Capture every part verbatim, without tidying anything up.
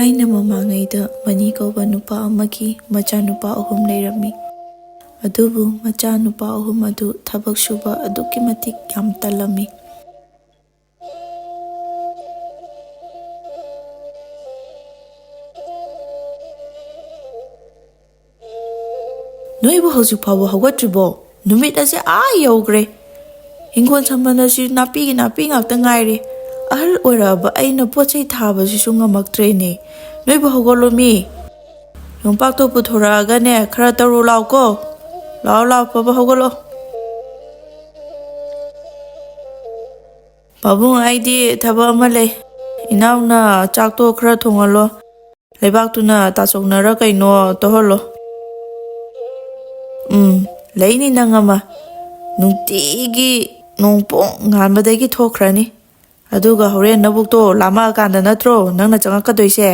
ꯊꯥꯏꯅ ꯃꯃꯥꯡꯉꯩꯗ ꯃꯅꯤ ꯀꯧꯕ ꯅꯨꯄꯥ ꯑꯃꯒꯤ ꯃꯆꯥꯅꯨꯄꯥ ꯑꯍꯨꯝ ꯂꯩꯔꯝꯃꯤ꯫ ꯑꯗꯨꯕꯨ ꯃꯆꯥꯅꯨꯄꯥ ꯑꯍꯨꯝ ꯑꯗꯨ ꯊꯕꯛ ꯁꯨꯕ ꯑꯗꯨꯛꯀꯤ ꯃꯇꯤꯛ ꯌꯥꯝ ꯇꯜꯂꯝꯃꯤ꯫ "ꯅꯣꯏꯕꯨ ꯍꯧꯖꯤꯛ ꯐꯥꯎꯕ ꯍꯧꯒꯠꯇ꯭ꯔꯤꯕꯣ? ꯅꯨꯃꯤꯠ ꯑꯁꯦ ꯑꯥ ꯌꯧꯈ꯭ꯔꯦ꯫ ꯍꯤꯡꯒꯣꯜ ꯁꯝꯕꯜ ꯑꯁꯤ ꯅꯥꯄꯤꯒꯤ ꯅꯥꯄꯤ ꯉꯥꯛꯇ ꯉꯥꯏꯔꯦ꯫ ꯑꯍꯜ ꯑꯣꯏꯔꯛꯑꯕ ꯑꯩꯅ ꯄꯣꯠ ꯆꯩ ꯊꯥꯕꯁꯤꯁꯨ ꯉꯝꯃꯛꯇ꯭ꯔꯦꯅꯦ꯫ ꯅꯣꯏꯕꯨ ꯍꯧꯒꯠꯂꯣ ꯃꯤ꯫ ꯌꯣꯝꯄꯥꯛꯇꯣ ꯄꯨꯊꯣꯔꯛꯑꯒꯅꯦ, ꯈꯔ ꯇꯧꯔꯨ ꯂꯥꯎꯀꯣ꯫ ꯂꯥꯎ, ꯂꯥꯎ, ꯐꯕ ꯍꯧꯒꯠꯂꯣ꯫" "ꯄꯥꯕꯨꯡ, ꯑꯩꯗꯤ ꯊꯕꯛ ꯑꯃ ꯂꯩ꯫ ꯏꯅꯥꯎꯅ ꯆꯥꯛꯇꯣ ꯈꯔ ꯊꯣꯡꯍꯜꯂꯣ꯫ ꯂꯩꯕꯥꯛꯇꯨꯅ ꯇꯥꯆꯧꯅꯔ ꯀꯩꯅꯣ ꯇꯧꯍꯜꯂꯣ꯫" "ꯎꯝ, ꯂꯩꯅꯤ ꯅꯪ ꯑꯃ꯫ ꯅꯨꯡꯇꯤꯒꯤ ꯅꯣꯡꯄꯣꯡ ꯉꯥꯟꯕꯗꯒꯤ ꯊꯣꯛꯈ꯭ꯔꯅꯤ꯫ ꯑꯗꯨꯒ ꯍꯣꯔꯦꯟ ꯅꯕꯨꯛꯇꯣ ꯂꯥꯝꯃꯛꯑꯀꯥꯟꯗ ꯅꯠꯇ꯭ꯔꯣ ꯅꯪꯅ ꯆꯪꯉꯛꯀꯗꯣꯏꯁꯦ?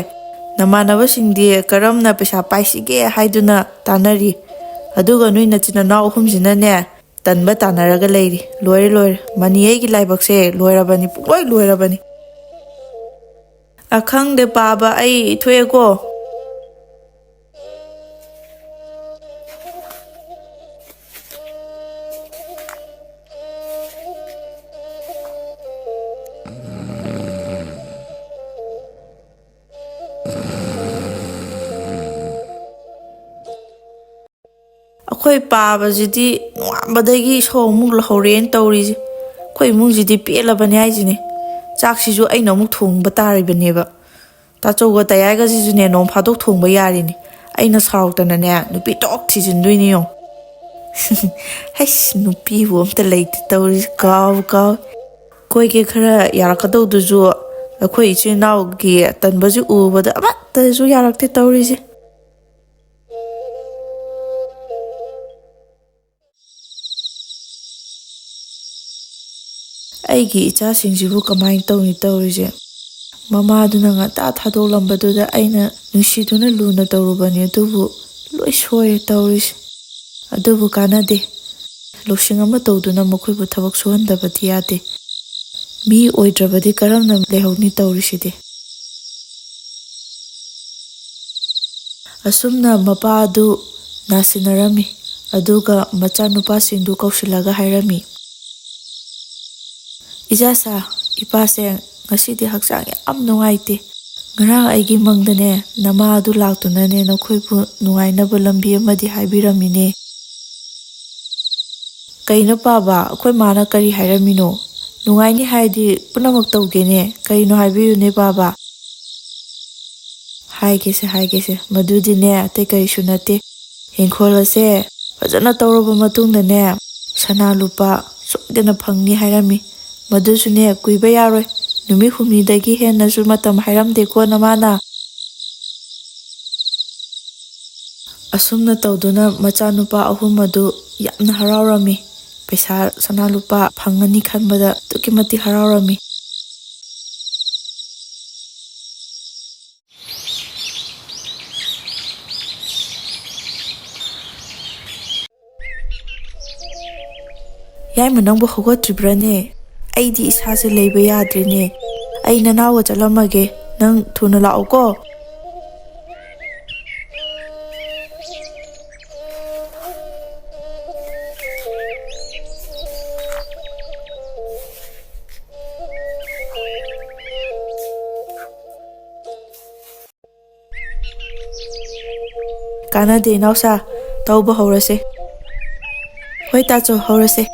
ꯅꯃꯥꯟꯅꯕꯁꯤꯡꯗꯤ ꯀꯔꯝꯅ ꯄꯩꯁꯥ ꯄꯥꯏꯁꯤꯒꯦ ꯍꯥꯏꯗꯨꯅ ꯇꯥꯟꯅꯔꯤ꯫ ꯑꯗꯨꯒ ꯅꯣꯏ ꯅꯆꯤꯟ ꯅꯅꯥꯎ ꯑꯍꯨꯝꯁꯤꯅꯅꯦ, ꯇꯟꯕ ꯇꯥꯟꯅꯔꯒ ꯂꯩꯔꯤ꯫ ꯂꯣꯏꯔꯦ, ꯂꯣꯏꯔꯦ꯫ ꯃꯅꯤ ꯑꯩꯒꯤ ꯂꯥꯏꯕꯛꯁꯦ ꯂꯣꯏꯔꯕꯅꯤ, ꯄꯨꯡꯂꯣꯏ ꯂꯣꯏꯔꯕꯅꯤ꯫" "ꯑ, ꯈꯪꯗꯦ, ꯄꯥꯕ, ꯑꯩ ꯊꯣꯛꯑꯦꯀꯣ꯫" ꯑꯩꯈꯣꯏ ꯄꯥꯕꯁꯤꯗꯤ ꯅꯣꯡꯉꯥꯟꯕꯗꯒꯤ ꯏꯁꯧ ꯑꯃꯨꯛ ꯂꯧꯍꯧꯔꯦꯅ ꯇꯧꯔꯤꯁꯦ꯫ ꯑꯩꯈꯣꯏ ꯏꯃꯨꯡꯁꯤꯗꯤ ꯄꯦꯜꯂꯕꯅꯦ ꯍꯥꯏꯁꯤꯅꯦ꯫ ꯆꯥꯛꯁꯤꯁꯨ ꯑꯩꯅ ꯑꯃꯨꯛ ꯊꯣꯡꯕ ꯇꯥꯔꯤꯕꯅꯦꯕ꯫ ꯇꯥꯆꯧꯒ ꯇꯌꯥꯏꯒꯁꯤꯁꯨꯅꯦ, ꯅꯣꯡ ꯐꯥꯗꯣꯛ ꯊꯣꯡꯕ ꯌꯥꯔꯤꯅꯦ꯫ ꯑꯩꯅ ꯁꯥꯎꯔꯛꯇꯅꯅꯦ, ꯅꯨꯄꯤ ꯇꯣꯛ ꯊꯤꯖꯤꯟꯗꯣꯏꯅꯦ ꯌꯦꯡꯉꯣ꯫ ꯍꯩꯁ, ꯅꯨꯄꯤꯕꯨ ꯑꯝꯇ ꯂꯩꯇꯦ ꯇꯧꯔꯤꯁꯦ, ꯀꯥꯎ ꯀꯥꯎ꯫ ꯑꯩꯈꯣꯏꯒꯤ ꯈꯔ ꯌꯥꯔꯛꯀꯗꯧꯗꯨꯁꯨ ꯑꯩꯈꯣꯏ ꯏꯆꯤꯜ ꯏꯅꯥꯎꯒꯤ ꯇꯟꯕꯁꯤ ꯎꯕꯗ ꯑꯃꯠꯇꯁꯨ ꯌꯥꯔꯛꯇꯦ ꯇꯧꯔꯤꯁꯦ꯫ ꯑꯩꯒꯤ ꯏꯆꯥꯁꯤꯡꯁꯤꯕꯨ ꯀꯃꯥꯏꯅ ꯇꯧꯅꯤ ꯇꯧꯔꯤꯁꯦ? ꯃꯃꯥꯗꯨꯅ ꯉꯟꯇꯥ ꯊꯥꯗꯣꯛꯂꯝꯕꯗꯨꯗ ꯑꯩꯅ ꯅꯨꯡꯁꯤꯗꯨꯅ ꯂꯨꯅ ꯇꯧꯔꯨꯕꯅꯤ, ꯑꯗꯨꯕꯨ ꯂꯣꯏ ꯁꯣꯏꯔꯦ ꯇꯧꯔꯤꯁꯦ꯫ ꯑꯗꯨꯕꯨ ꯀꯥꯟꯅꯗꯦ꯫ ꯂꯧꯁꯤꯡ ꯑꯃ ꯇꯧꯗꯨꯅ ꯃꯈꯣꯏꯕꯨ ꯊꯕꯛ ꯁꯨꯍꯟꯗꯕꯗꯤ ꯌꯥꯗꯦ꯫ ꯃꯤ ꯑꯣꯏꯗ꯭ꯔꯕꯗꯤ ꯀꯔꯝꯅ ꯂꯩꯍꯧꯅꯤ ꯇꯧꯔꯤꯁꯤꯗꯤ? ꯑꯁꯨꯝꯅ ꯃꯄꯥ ꯑꯗꯨ ꯅꯥꯁꯤꯟꯅꯔꯝꯃꯤ꯫ ꯑꯗꯨꯒ ꯃꯆꯥꯅꯨꯄꯥꯁꯤꯡꯗꯨ ꯀꯧꯁꯤꯜꯂꯒ ꯍꯥꯏꯔꯝꯃꯤ, "ꯏꯆꯥꯁꯥ, ꯏꯄꯥꯁꯦ ꯉꯁꯤꯗꯤ ꯍꯛꯆꯥꯡ ꯌꯥꯝ ꯅꯨꯡꯉꯥꯏꯇꯦ꯫ ꯉꯔꯥꯡ ꯑꯩꯒꯤ ꯃꯪꯗꯅꯦ, ꯅꯃꯥ ꯑꯗꯨ ꯂꯥꯛꯇꯨꯅꯅꯦ, ꯅꯈꯣꯏꯕꯨ ꯅꯨꯡꯉꯥꯏꯅꯕ ꯂꯝꯕꯤ ꯑꯃꯗꯤ ꯍꯥꯏꯕꯤꯔꯝꯃꯤꯅꯦ꯫" "ꯀꯩꯅꯣ ꯄꯥꯕ, ꯑꯩꯈꯣꯏ ꯃꯥꯅ ꯀꯔꯤ ꯍꯥꯏꯔꯝꯃꯤꯅꯣ? ꯅꯨꯡꯉꯥꯏꯅꯤ ꯍꯥꯏꯗꯤ ꯄꯨꯝꯅꯃꯛ ꯇꯧꯒꯦꯅꯦ, ꯀꯩꯅꯣ ꯍꯥꯏꯕꯤꯌꯨꯅꯦ ꯄꯥꯕ꯫" "ꯍꯥꯏꯒꯦꯁꯦ, ꯍꯥꯏꯒꯦꯁꯦ꯫ ꯃꯗꯨꯗꯤꯅꯦ, ꯑꯇꯩ ꯀꯔꯤꯁꯨ ꯅꯠꯇꯦ꯫ ꯏꯪꯈꯣꯜ ꯑꯁꯦ ꯐꯖꯅ ꯇꯧꯔꯕ ꯃꯇꯨꯡꯗꯅꯦ, ꯁꯅꯥ ꯂꯨꯄꯥ ꯁꯣꯏꯗꯅ ꯐꯪꯅꯤ ꯍꯥꯏꯔꯝꯃꯤ꯫ ꯃꯗꯨꯁꯨꯅꯦ, ꯀꯨꯏꯕ ꯌꯥꯔꯣꯏ꯫ ꯅꯨꯃꯤꯠ ꯍꯨꯝꯅꯤꯗꯒꯤ ꯍꯦꯟꯅꯁꯨ ꯃꯇꯝ ꯍꯥꯏꯔꯝꯗꯦꯀꯣ ꯅꯃꯥꯅ꯫" ꯑꯁꯨꯝꯅ ꯇꯧꯗꯨꯅ ꯃꯆꯥꯅꯨꯄꯥ ꯑꯍꯨꯝ ꯑꯗꯨ ꯌꯥꯝꯅ ꯍꯔꯥꯎꯔꯝꯃꯤ꯫ ꯄꯩꯁꯥ, ꯁꯅꯥ ꯂꯨꯄꯥ ꯐꯪꯉꯅꯤ ꯈꯟꯕꯗ ꯑꯗꯨꯛꯀꯤ ꯃꯇꯤꯛ ꯍꯔꯥꯎꯔꯝꯃꯤ꯫ "ꯌꯥꯏꯃ, ꯅꯪꯕꯨ ꯍꯧꯒꯠꯇ꯭ꯔꯤꯕ꯭ꯔꯥꯅꯦ? ꯑꯩꯗꯤ ꯏꯁꯥꯁꯦ ꯂꯩꯕ ꯌꯥꯗ꯭ꯔꯦꯅꯦ꯫ ꯑꯩ ꯅꯅꯥꯎꯒ ꯆꯠꯂꯝꯃꯒꯦ, ꯅꯪ ꯊꯨꯅ ꯂꯥꯛꯎꯀꯣ꯫" "ꯀꯥꯟꯅꯗꯦ ꯏꯅꯥꯎꯁꯥ, ꯇꯧꯕ ꯍꯧꯔꯁꯦ꯫" "ꯍꯣꯏ ꯇꯥꯆꯧ, ꯍꯧꯔꯁꯦ꯫"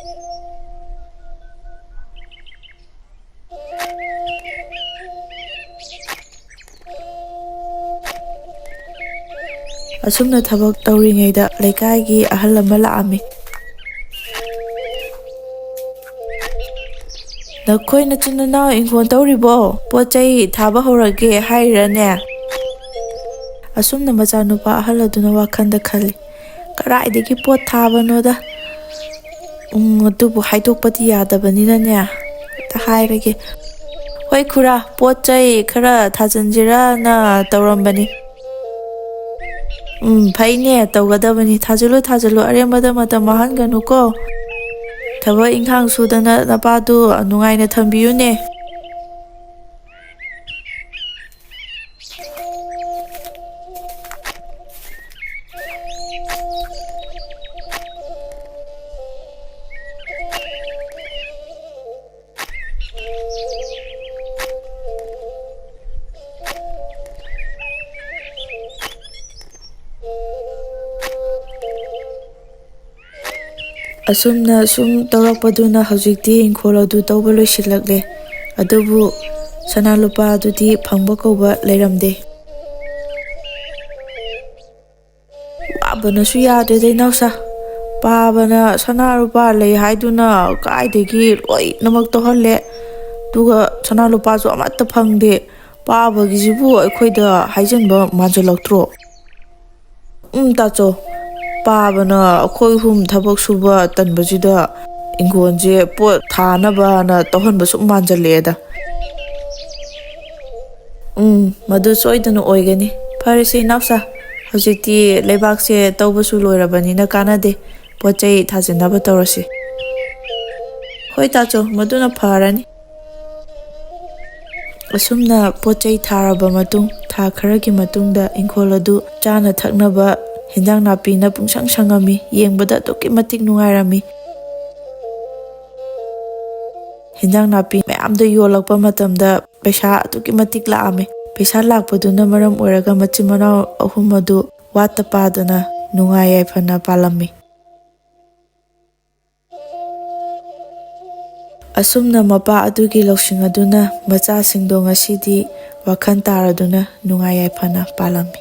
ꯑꯁꯨꯝꯅ ꯊꯕꯛ ꯇꯧꯔꯤꯉꯩꯗ ꯂꯩꯀꯥꯏꯒꯤ ꯑꯍꯜ ꯑꯃ ꯂꯥꯛꯑꯝꯃꯤ꯫ "ꯅꯈꯣꯏ ꯅꯆꯤꯟ ꯅꯅꯥꯎ ꯏꯪꯈꯣꯜ ꯇꯧꯔꯤꯕꯣ? ꯄꯣꯠ ꯆꯩ ꯊꯥꯕ ꯍꯧꯔꯒꯦ ꯍꯥꯏꯔꯤꯔꯅꯦ?" ꯑꯁꯨꯝꯅ ꯃꯆꯥꯅꯨꯄꯥ ꯑꯍꯜ ꯑꯗꯨꯅ ꯋꯥꯈꯜꯗ ꯈꯜꯂꯤ꯫ "ꯀꯗꯥꯏꯗꯒꯤ ꯄꯣꯠ ꯊꯥꯕꯅꯣꯗ? ꯎꯝ, ꯑꯗꯨꯕꯨ ꯍꯥꯏꯗꯣꯛꯄꯗꯤ ꯌꯥꯗꯕꯅꯤꯅꯅꯦ, ꯑꯝꯇ ꯍꯥꯏꯔꯒꯦ꯫ ꯍꯣꯏ ꯈꯨꯔꯥ, ꯄꯣꯠ ꯆꯩ ꯈꯔ ꯊꯥꯖꯤꯟꯁꯤꯔꯅ ꯇꯧꯔꯝꯕꯅꯤ꯫" "ꯎꯝ, ꯐꯩꯅꯦ, ꯇꯧꯒꯗꯕꯅꯤ꯫ ꯊꯥꯖꯤꯜꯂꯨ, ꯊꯥꯖꯤꯜꯂꯨ, ꯑꯔꯦꯝꯕꯗ ꯃꯇꯝ ꯃꯥꯡꯍꯟꯒꯅꯨꯀꯣ꯫ ꯊꯕꯛ ꯏꯪꯈꯥꯡ ꯁꯨꯗꯅ ꯅꯄꯥꯗꯨ ꯅꯨꯡꯉꯥꯏꯅ ꯊꯝꯕꯤꯌꯨꯅꯦ꯫" ꯑꯁꯨꯝꯅ ꯁꯨꯝ ꯇꯧꯔꯛꯄꯗꯨꯅ ꯍꯧꯖꯤꯛꯇꯤ ꯏꯪꯈꯣꯜ ꯑꯗꯨ ꯇꯧꯕ ꯂꯣꯏꯁꯤꯜꯂꯛꯂꯦ꯫ ꯑꯗꯨꯕꯨ ꯁꯅꯥ ꯂꯨꯄꯥ ꯑꯗꯨꯗꯤ ꯐꯪꯕ ꯀꯧꯕ ꯂꯩꯔꯝꯗꯦ꯫ ꯋꯥꯕꯅꯁꯨ ꯌꯥꯗ꯭ꯔꯦꯗ, ꯏꯅꯥꯎꯁꯥ꯫ ꯄꯥꯕꯅ ꯁꯅꯥ ꯂꯨꯄꯥ ꯂꯩ ꯍꯥꯏꯗꯨꯅ ꯀꯥꯏꯗꯒꯤ ꯂꯣꯏꯅꯃꯛ ꯇꯧꯍꯜꯂꯦ꯫ ꯑꯗꯨꯒ ꯁꯅꯥ ꯂꯨꯄꯥꯁꯨ ꯑꯃꯠꯇ ꯐꯪꯗꯦ꯫ ꯄꯥꯕꯒꯤꯁꯤꯕꯨ ꯑꯩꯈꯣꯏꯗ ꯍꯥꯏꯖꯤꯟꯕ ꯃꯥꯟꯁꯤꯜꯂꯛꯇ꯭ꯔꯣ? ꯎꯝ, ꯇꯥꯆꯧ, ꯄꯥꯕꯅ ꯑꯩꯈꯣꯏ ꯑꯍꯨꯝ ꯊꯕꯛ ꯁꯨꯕ ꯇꯟꯕꯁꯤꯗ ꯏꯪꯈꯣꯜꯁꯦ ꯄꯣꯠ ꯊꯥꯅꯕꯅ ꯇꯧꯍꯟꯕ ꯁꯨꯝ ꯃꯥꯟꯁꯤꯜꯂꯛꯑꯦꯗ꯫ ꯎꯝ, ꯃꯗꯨ ꯁꯣꯏꯗꯅ ꯑꯣꯏꯒꯅꯤ꯫ ꯐꯔꯦꯁꯦ, ꯏꯅꯥꯎꯁꯥ, ꯍꯧꯖꯤꯛꯇꯤ ꯂꯩꯕꯥꯛꯁꯦ ꯇꯧꯕꯁꯨ ꯂꯣꯏꯔꯕꯅꯤꯅ ꯀꯥꯟꯅꯗꯦ꯫ ꯄꯣꯠ ꯆꯩ ꯊꯥꯖꯤꯟꯅꯕ ꯇꯧꯔꯁꯤ꯫ ꯍꯣꯏ, ꯇꯥꯆꯧ, ꯃꯗꯨꯅ ꯐꯔꯅꯤ꯫ ꯑꯁꯨꯝꯅ ꯄꯣꯠ ꯆꯩ ꯊꯥꯔꯕ ꯃꯇꯨꯡ, ꯊꯥ ꯈꯔꯒꯤ ꯃꯇꯨꯡꯗ ꯏꯪꯈꯣꯜ ꯑꯗꯨ ꯆꯥꯅ ꯊꯛꯅꯕ ꯍꯤꯟꯖꯥꯡ ꯅꯥꯄꯤꯅ ꯄꯨꯡꯁꯪ ꯁꯪꯉꯝꯃꯤ꯫ ꯌꯦꯡꯕꯗ ꯑꯗꯨꯛꯀꯤ ꯃꯇꯤꯛ ꯅꯨꯡꯉꯥꯏꯔꯝꯃꯤ꯫ ꯍꯤꯟꯖꯥꯡ ꯅꯥꯄꯤ ꯃꯌꯥꯝꯗ ꯌꯣꯜꯂꯛꯄ ꯃꯇꯝꯗ ꯄꯩꯁꯥ ꯑꯗꯨꯛꯀꯤ ꯃꯇꯤꯛ ꯂꯥꯛꯑꯝꯃꯤ꯫ ꯄꯩꯁꯥ ꯂꯥꯛꯄꯗꯨꯅ ꯃꯔꯝ ꯑꯣꯏꯔꯒ ꯃꯆꯤꯟ ꯃꯅꯥꯎ ꯑꯍꯨꯝ ꯑꯗꯨ ꯋꯥꯠꯇ ꯄꯥꯗꯅ ꯅꯨꯡꯉꯥꯏ ꯌꯥꯏꯐꯅ ꯄꯥꯜꯂꯝꯃꯤ꯫ ꯑꯁꯨꯝꯅ ꯃꯄꯥ ꯑꯗꯨꯒꯤ ꯂꯧꯁꯤꯡ ꯑꯗꯨꯅ ꯃꯆꯥꯁꯤꯡꯗꯣ ꯉꯁꯤꯗꯤ ꯋꯥꯈꯜ ꯇꯥꯔꯗꯨꯅ ꯅꯨꯡꯉꯥꯏ ꯌꯥꯏꯐꯅ ꯄꯥꯜꯂꯝꯃꯤ꯫